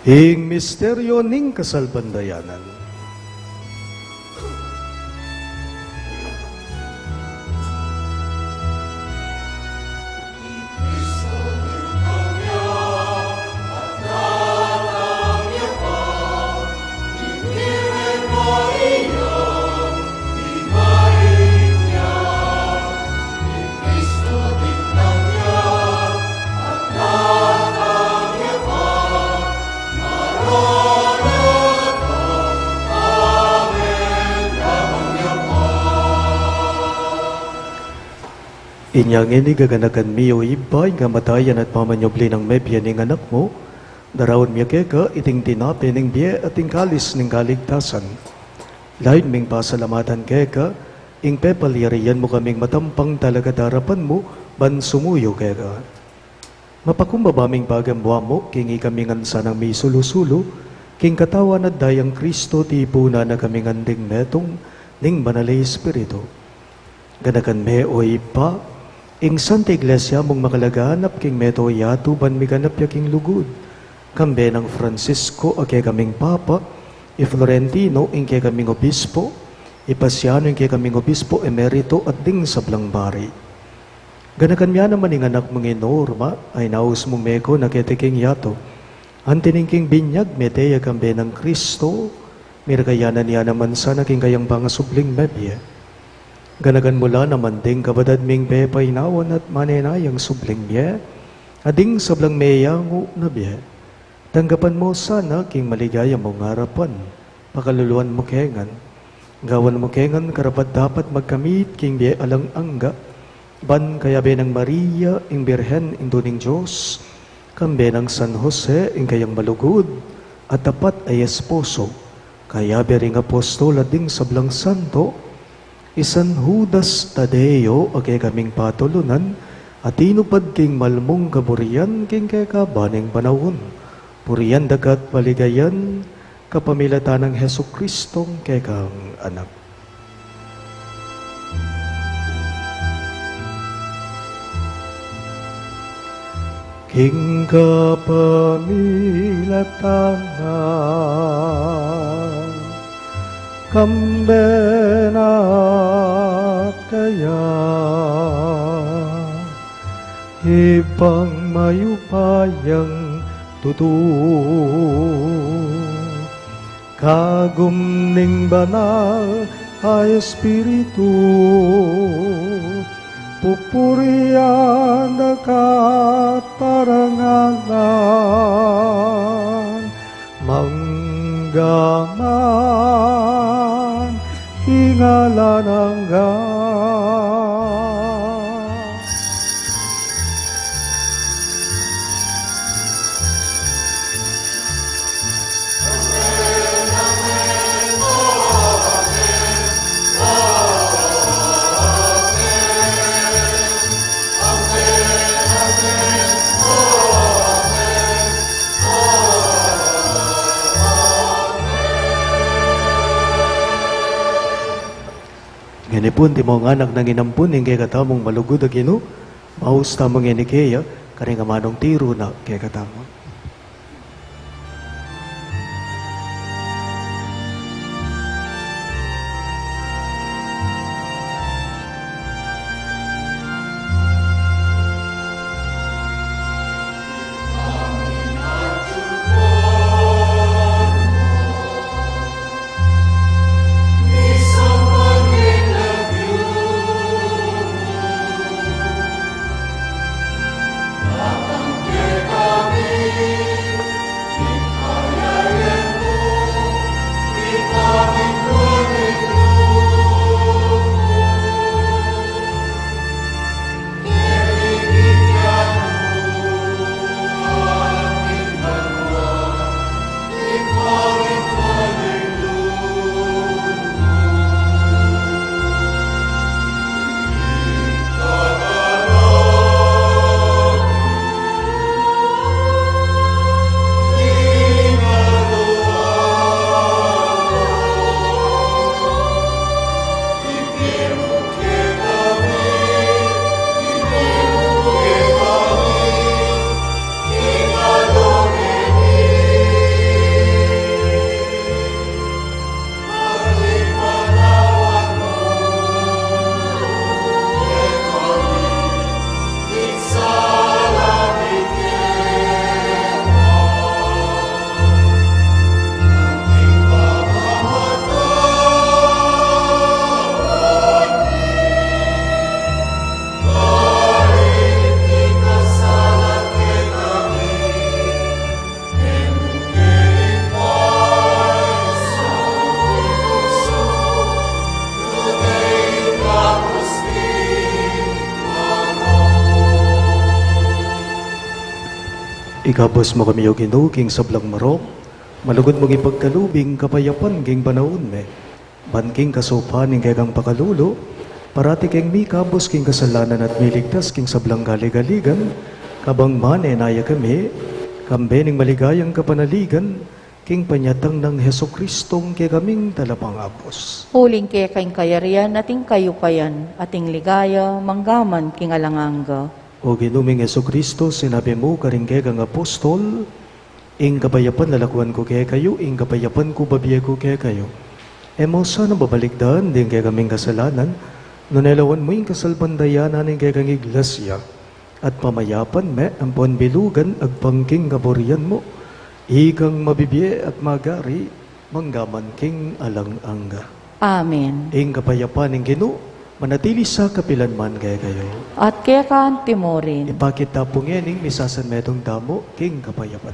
Ing misteryo ning kasalpantayanan. Inya ngeni, gaganakan mi, o Ibpa, ing kamatayan at pamanyubli nang mebie ning Anak mu, daraun mi keka iting tinape ning bie at ing kalis ning kaligtasan. Layun ming pasalamatan keka ing pepalyarian mu kaming matampang talakad arapan mu ban sumuyu keka. Mapakumbaba ming pagambuan mu king ikami ngan sanang misulu-sulu king katawan at dayang Kristo, tipunan na kami ngan ding metung ning Banal a Espiritu. Ganakan me, o Ibpa, ing Santa Iglesia mung makalaganap king mabilug a yatu ban miganap ya king lugud, kambe nang Francisco a kekaming Papa, i Florentino ing kekaming Obispo, i Paciano ing kekaming Obispo Emerito, at ding sablang pari. Ganakan me naman ing anak mung i Norma, a inaus mung meko na keti king yatu. Anti ning king binyag mete ya kambe nang Kristo, mirakayanan ya naman sana king kayang pangasubling mebie. Ganakan mu la naman ding kapatad ming pepainawan at manenayang subling mie, at ding sablang meyangu na bie. Tanggapan mu sana king maligaya mung arapan, pakaluluan mu ke ngan. Gawan mu ke ngan karapat-dapat magkamit king bie alang angga, ban kayabe nang Maria, ing Birhen Indu ning Dios, kambe nang San Jose, ing kayang malugud at tapat a esposo, kayabe ring apostol at ding sablang santo, i San Judas Tadeo a kekaming patulunan, a tinupad king malmung kaburian king kekaban ning panaun. Purian da ka at paligayan kapamilatan nang Jesucristong kekang Anak. King kapamilatan na, kambe na at kaya, Ibpang mayupayang tutu, kagum ning Banal a Espiritu, pupurian da ka at parangalan, mangga man king alang angga. Ngeni pu, antimong anak nang inampun ning kekatamung malugud a Ginu, maus tamu ngeni keya karing amanung tiru na kekatamu. Ikabus mu kami, O Ginu, king sablang marok, malugud mung ipagkalub ing kapayapan king panaun mi. Ban king kasaupan ning kekang pakalulu, parati keng mikabus king kasalanan at miligtas king sablang kaligaligan, kabang manenaya kami, kambe ning maligayang kapanaligan, king panyatang nang Jesucristong kekaming Talapangabus. Uling keka ing kayarian at ing kayupayan at ing ligaya manggaman king alang angga. O Ginu ming Jesucristo, sinabi mu karing kekang apostol, ing kapayapan lalakwan ku kekayu, ing kapayapan ku bibie ku kekayu. E mu sana babalikdan ding kekaming kasalanan, nune lawan mu ing kasalpantayanan ning kekang iglesia. At pamayapan me ampon bilugan agpang king kaburian mu, ikang mabibie at magari manggaman king alang angga. Amen. Ing kapayapan ning Ginu manatili sa kapilan man kekayu. At keka anti mu rin. Ipakit ta pu ngening misasanmetung tamu king kapayapan.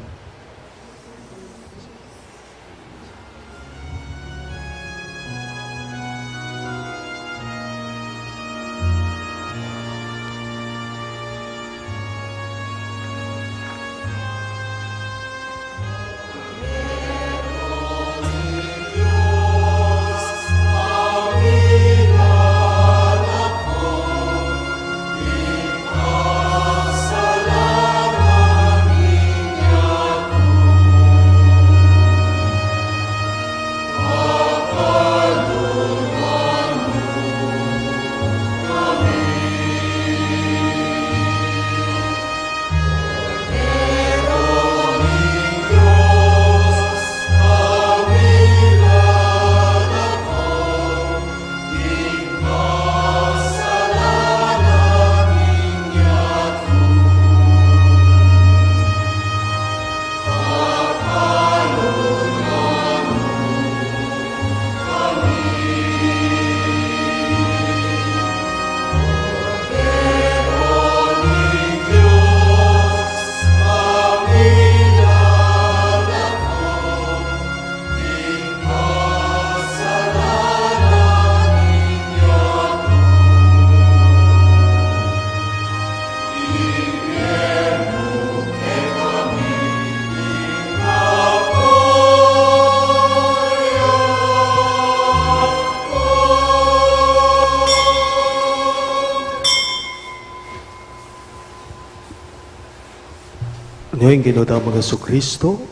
Ini ing Ginu tamung Jesucristo,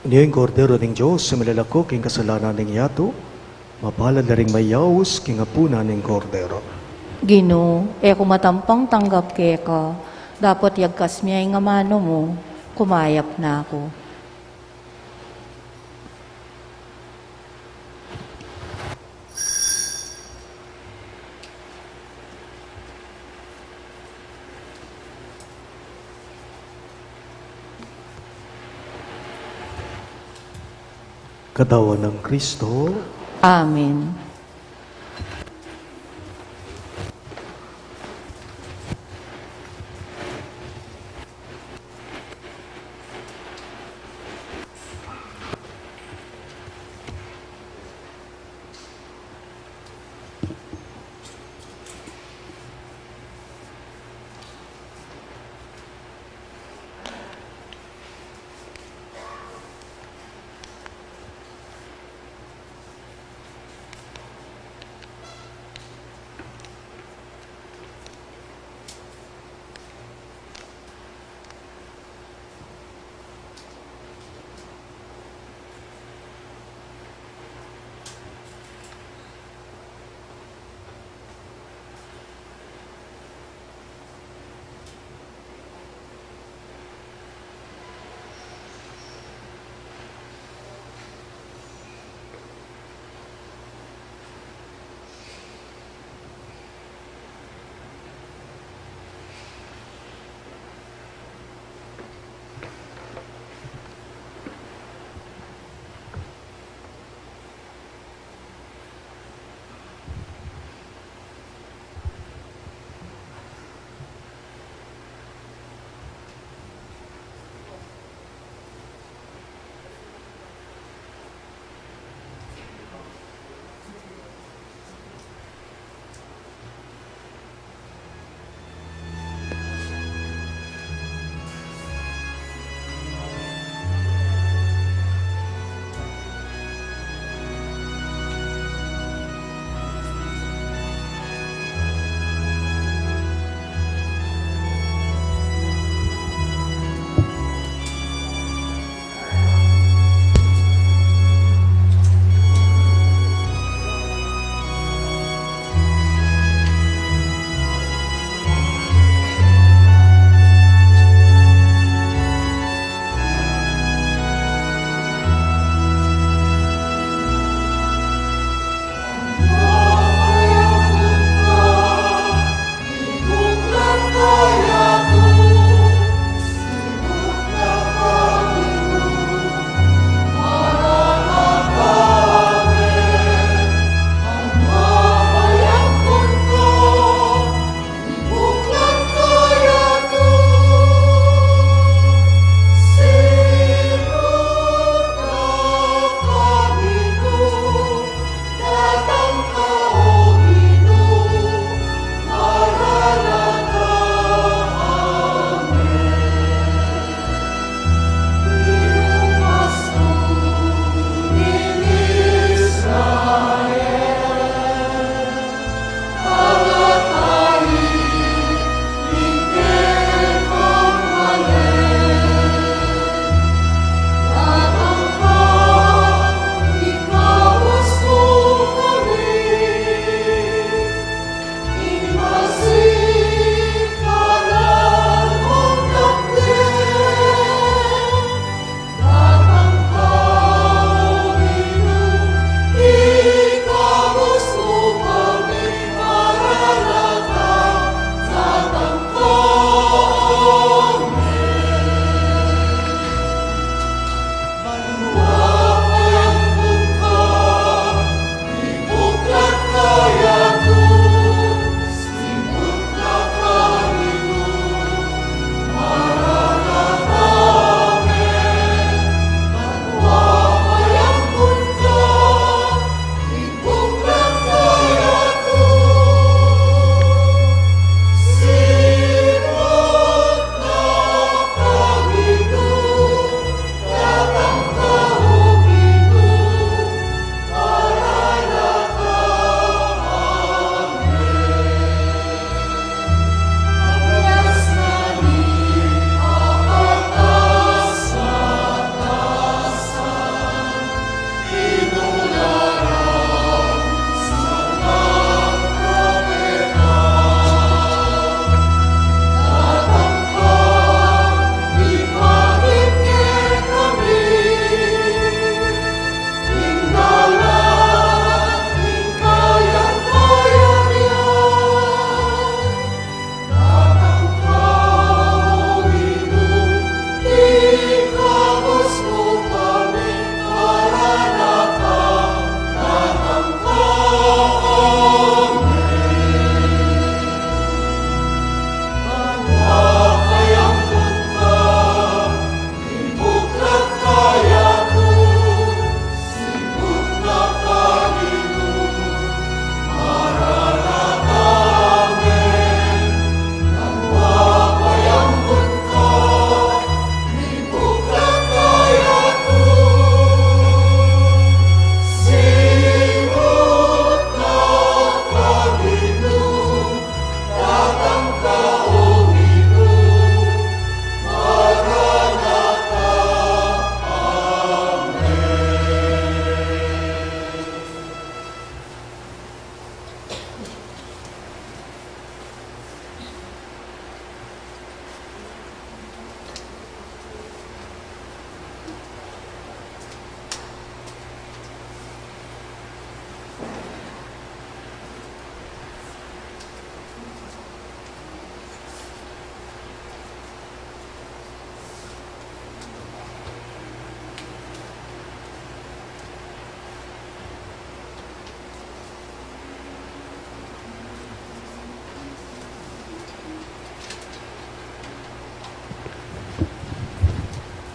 ini ing Kordero ning Dios, a milalako king kasalanan ning yatu. Mapalad la ring mayaus king apunan ning Kordero. Ginu, e ku matampang tanggap keka, dapot yagkas mu ya ing amanu mu, kumayap na ku. Katawan nang Kristo. Amen.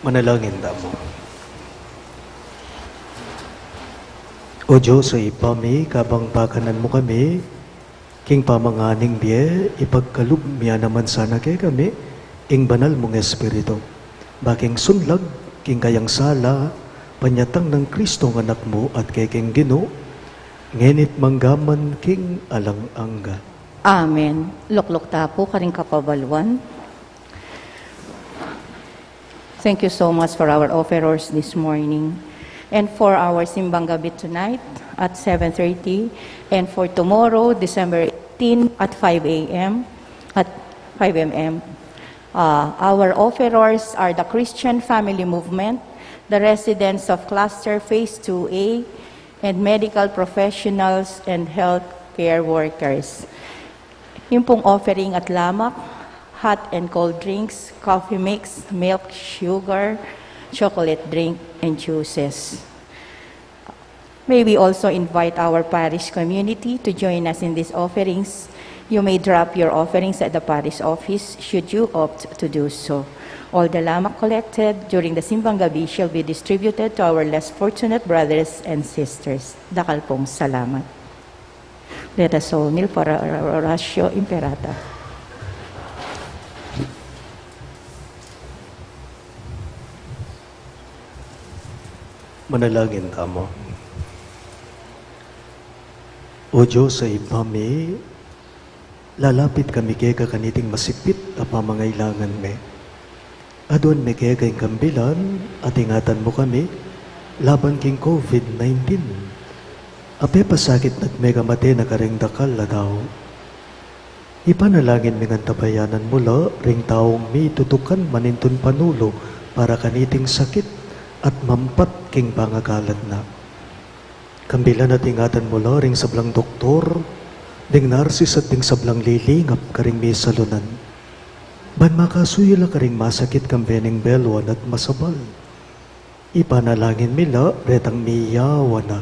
Manalangin tamu. O Dios a Ibpa mi, kabang pakanan mu kami king pamanganing bie, ipagkalub mu ya naman sana kekami ing banal mung Espiritu, ba king sunlag king kayang sala, panyatang nang Kristong Anak mu at kekeng Ginu, ngeni't manggaman king alang angga. Amen. Lukluk ta pu karing kapabaluan. Thank you so much for our offerers this morning and for our Simbang Gabi tonight at seven thirty, and for tomorrow, December eighteen, at five a m, at five a m. Uh, our offerers are the Christian Family Movement, the residents of Cluster Phase two A, and medical professionals and healthcare workers. Yung pong offering at lamak, hot and cold drinks, coffee mix, milk, sugar, chocolate drink, and juices. May we also invite our parish community to join us in these offerings. You may drop your offerings at the parish office should you opt to do so. All the lamak collected during the Simbang Gabi shall be distributed to our less fortunate brothers and sisters. Dakal pong salamat. Let us all kneel for our oratio imperata. Manalangin tamu. O Dios a Ibpa mi, lalapit kami keka kaniting masipit a pamangailangan mi. Aduan mi keka ing kambilan at ingatan mu kami laban king COVID nineteen. Apepasakit na't mekamate na karing dakal a tau. Ipanalangin mi ngan tabayanan mu la ring taung mitutukan manintun panulu para kaniting sakit at mampat king pangakalat na. Kambilan at ingatan mu la ring sablang doktor, ding narsis at ding sablang lilingap karing misalunan, ban makasuyu la karing masakit kambe ning beluan at masabal. Ipanalangin mi la retang miyawa na,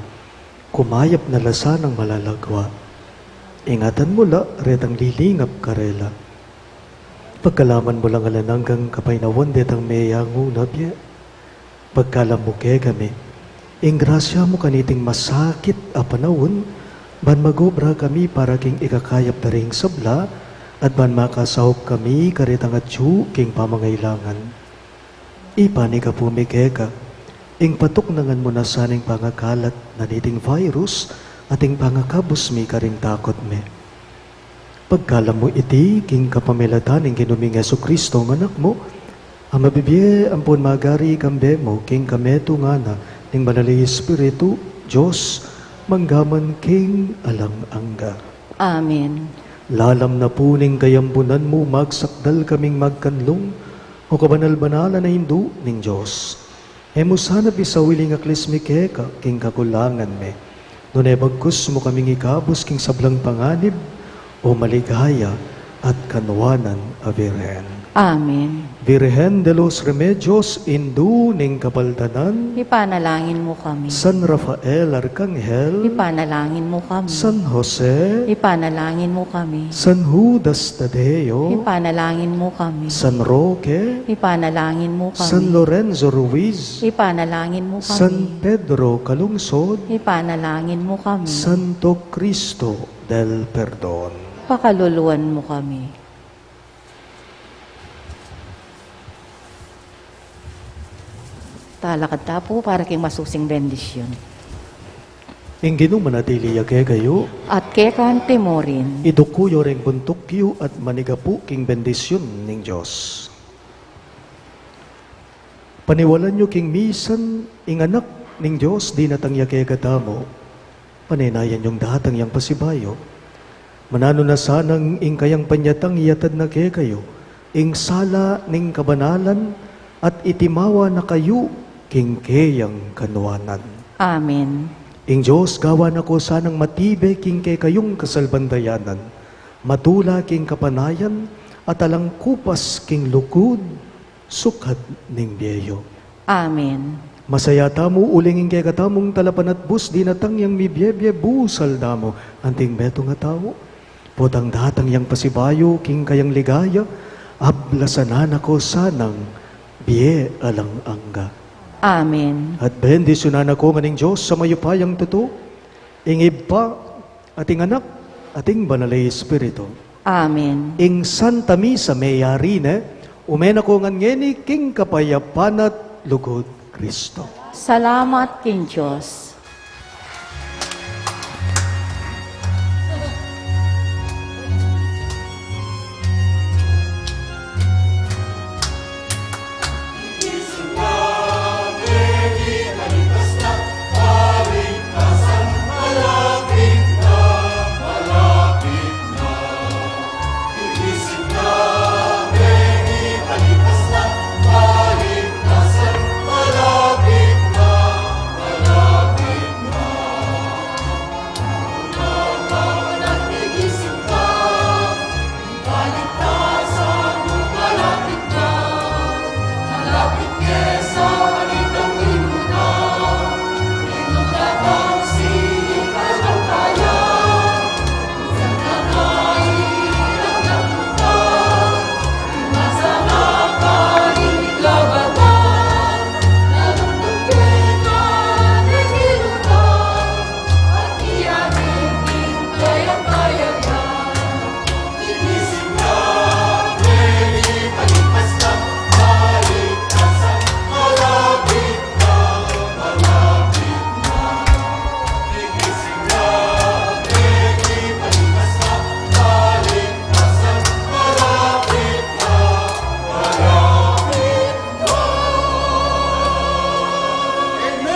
kumayap na la sanang malalagwa. Ingatan mu la retang lilingap karela. Pagkalaman mu lang alang anggang kapaynawan detang meyangu na bie. Pagkalam mu kekami ing grasya mu kaniting masakit a panaun, ban magobra kami para king ikakayap da ring sabla, at ban makasaup kami karetang atyu king pamangailangan. Ipanyawad mi keka ing patuknangan mu na sana ing pangakalat na niting virus at ing pangakabus mi karing takut mi. Pagkalam mu iti king kapamilatan ning Ginu ming Jesucristo, ing Anak mu, a mabibie ampon magari kambe mu king kametungan na ning Banal a Espiritu, Dios, manggaman king alang angga. Amen. Lalam na pu ning kayambunan mu, magsakdal kaming magkanlung, o kabanal-banalan a Indu ning Dios. E mu sana bisawili ing aklis mi keka king kakulangan mi, nune bagkus mu kaming ikabus king sablang panganib, o maligaya at kanwanan a Birhen. Amen. Virgen de los Remedios, Indu ning Kapaldanan, ipanalangin mu kami. San Rafael Arkanghel, ipanalangin mu kami. San Jose, ipanalangin mu kami. San Judas Tadeo, ipanalangin mu kami. San Roque, ipanalangin mu kami. San Lorenzo Ruiz, ipanalangin mu kami. San Pedro Calungsod, ipanalangin mu kami. Santo Cristo del Perdon, pakaluluan mu kami. Talakad ta pu para king masusing bendisyun. Ing Ginu manatili ya kekayu. At keka naman murin. Iduk yu ring buntuk yu at manigapu king bendisyun ning Dios. Paniwalan yu king misan ing Anak ning Dios dinatang ya kekatamu. Panaynayan yung datang yang pasibayu. Mananu na sanang ing kayang panyatang iyatad na kekayu ing sala ning kabanalan at itimawa na kayu king keyang kanwanan. Amen. Ing Dios gawan na ko sanang matibe king kekayung kasalpantayanan, matula king kapanayan at alang kupas king lugud sukat ning bie yu. Amen. Masaya tamu uling ing kekatamung talapanatbus dinatang yang mibie-bie busal damu anting metung a tau. Potang datang yang pasibayu king kayang ligaya, ablasan na ko sanang bie alang angga. Amen. At bendisyunan na ko ngan ning Dios a mayupayang tutu, ing Ibpa, at ing Anak, at ing Banal a Espiritu. Amen. Ing Santa Misa meyari ne, ume na ko ngan ngeni king kapayapan at lugud Kristo. Salamat king Dios.